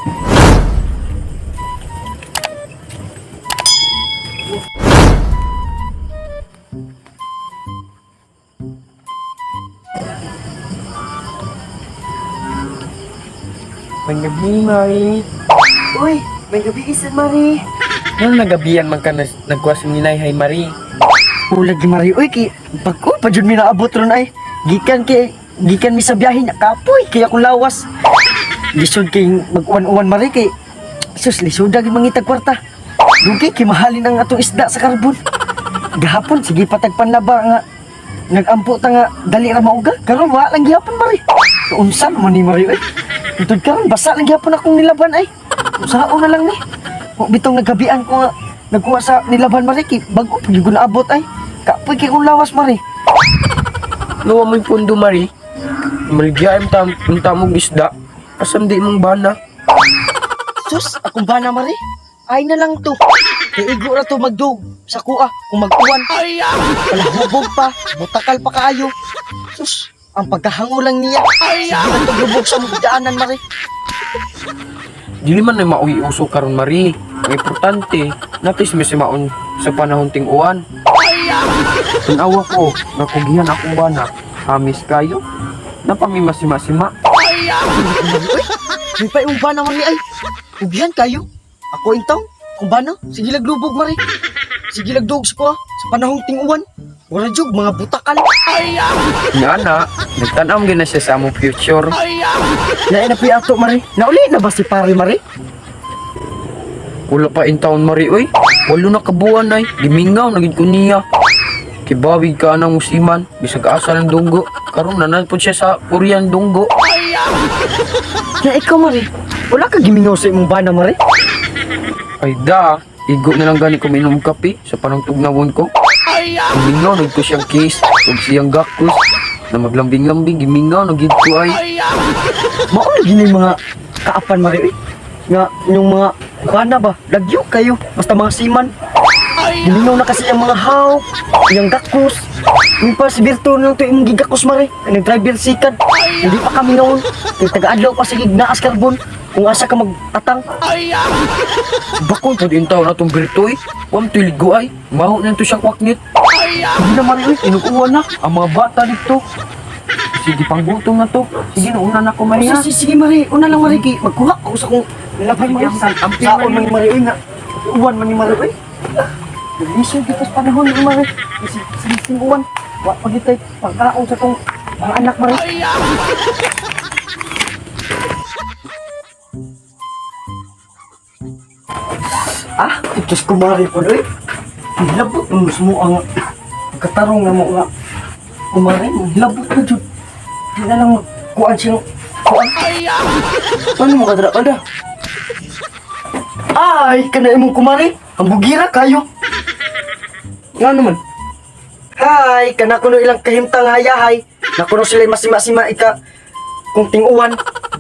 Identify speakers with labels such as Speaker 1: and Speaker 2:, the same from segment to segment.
Speaker 1: May gabi, Mari.
Speaker 2: Uy, may gabi isan, Mari.
Speaker 1: Nung nagabian man ka nagkuha sa ninay, hay Mari.
Speaker 2: Ulag ni Mari, uy, kay bag-o pa jud mi naabot ron ay. Gikan kay gikan mi sa biyahe na kapoy kay akong lawas. Lisod kay mag-uwan-uwan, Mari, kay sus lisod gyud mangitag kwarta. Dugay kay mahalin ang atong isda sa karbon. Gahapon sige patagpan na ba nga nagampo ta nga dali ra mauga. Karon wa lang gihapon, Mari. Unsa man ni Mari uy? Tungod karon basa lang gihapon akong nilaban ay. Usaon na lang ni. Wa bitong naggabian ko nga nagkuha sa nilaban, Mari, kay bag-o pa gyud ko naabot ay. Kapoy kay kong lawas, Mari.
Speaker 1: Nawa mo'y pundo, Mari. Maligyaim tam, ang tamog isda. Asam di mong bana.
Speaker 2: Sus, akong bana, Mari. Ay na lang to. Kay igo ra to magdug sa kuha kung mag-uwan. Palahubog pa, butakal pa kaayo. Sus, ang pagkahango lang niya. Sige lang to lubog sa mong daanan, Mari.
Speaker 1: Dili man na mauwi uso karon, Mari. Ang importante, natis may simaon sa panahon ting uwan. Tanawa ko, nakugihan akong bana. Amis kayo. Napamimasima-sima.
Speaker 2: May pa imong bana, Mari ay. Ugihan kayo. Ako intaw, akong bana, sige laglubog, Mari. Sige lagdug sa kuha sa panahong ting-uwan. Wala jug mga butakal.
Speaker 1: Nga na, nagtanaw gyud na siya sa among future.
Speaker 2: Lain na po ato, Mari. Nauli na ba si pare, Mari?
Speaker 1: Wala pa in town, Mari, oy. Walo na kabuan ay. Gimingaw na gid ko niya. Kibawig ka ng musiman, bisag asa ng dunggo. Karon na po siya sa Korean dunggo.
Speaker 2: Na ikaw, Mari. Wala ka gimingaw sa imong bana, Mari.
Speaker 1: Ay da, igo na lang gani ko mainom kape sa panang tugnawon ko. Gimingaw na gid ko siyang kiss, ug siyang gakus. Na maglambing-lambing, gimingaw na gid ko ay.
Speaker 2: Mao lagi ni mga kaapan, Mari. Eh. Nga yung mga bana ba, lagyo kayo basta mga seaman. Gimingaw na kasi ang mga haw, yung gakus. Yung pa si Berto nang to imong gigakos, Mari. Ay, nag-driver sikan. Hindi pa kami noon. Kay taga-adlaw pa sige naas karbon. Kung asa ka mag-atang.
Speaker 1: Bakon pud in town atong Bertoy. Wam tuligo ay. Maho na to siyang kwaknit. Hindi na, Mari, oy, inuuwan na ang mga bata dito. Sige, panggutom na to. Sige, nauna na ko, Mari, ha.
Speaker 2: Sige, sige, Mari. Una lang, Mari. Kay magkuha ko sa kong nilaban, Mari.
Speaker 1: Amping,
Speaker 2: Saon
Speaker 1: Mari.
Speaker 2: man ni Mari. Uy, nga. Uwan man ni Mari. Uy. Naglisod dito sa panahon ni Mari. Sige, sige, uwan. Wa pa gitay pagkaon sa tong mga anak, Mari. Ah, Diyos ko, Mari po, uy. Hilabot mo mismo ang katarong na mo nga. Kumari, hilabot na jud. Di na lang kuan siyang kuan.
Speaker 1: Ano mo kadra kada?
Speaker 2: Ay, kana imong kumari. Ang bugira kayo.
Speaker 1: Nga naman.
Speaker 2: Hay, kana kuno ilang kahimtang hayahay. Nakuno sila masima-sima ika kung tinguan.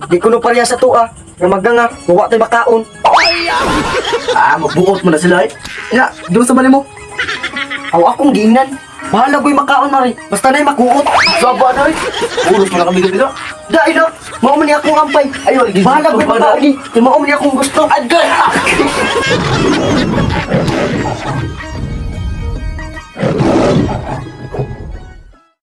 Speaker 2: Di kuno pareha sa tua. Nga maganga, wa tay makaon.
Speaker 3: Ah, magbuot mo na sila eh.
Speaker 2: Ya,
Speaker 3: Doon sa mali mo.
Speaker 2: Aw akong giingnan. Bahala ko'y makaon, Mari. Basta na'y makuot.
Speaker 3: Saba na eh. Ulos mo na kami gabi na.
Speaker 2: Dahil na, mao man ni akong ampay.
Speaker 3: Ay, wala,
Speaker 2: Bahala ko'y makaon ni. Kay mao man ni akong gusto.
Speaker 3: Agay!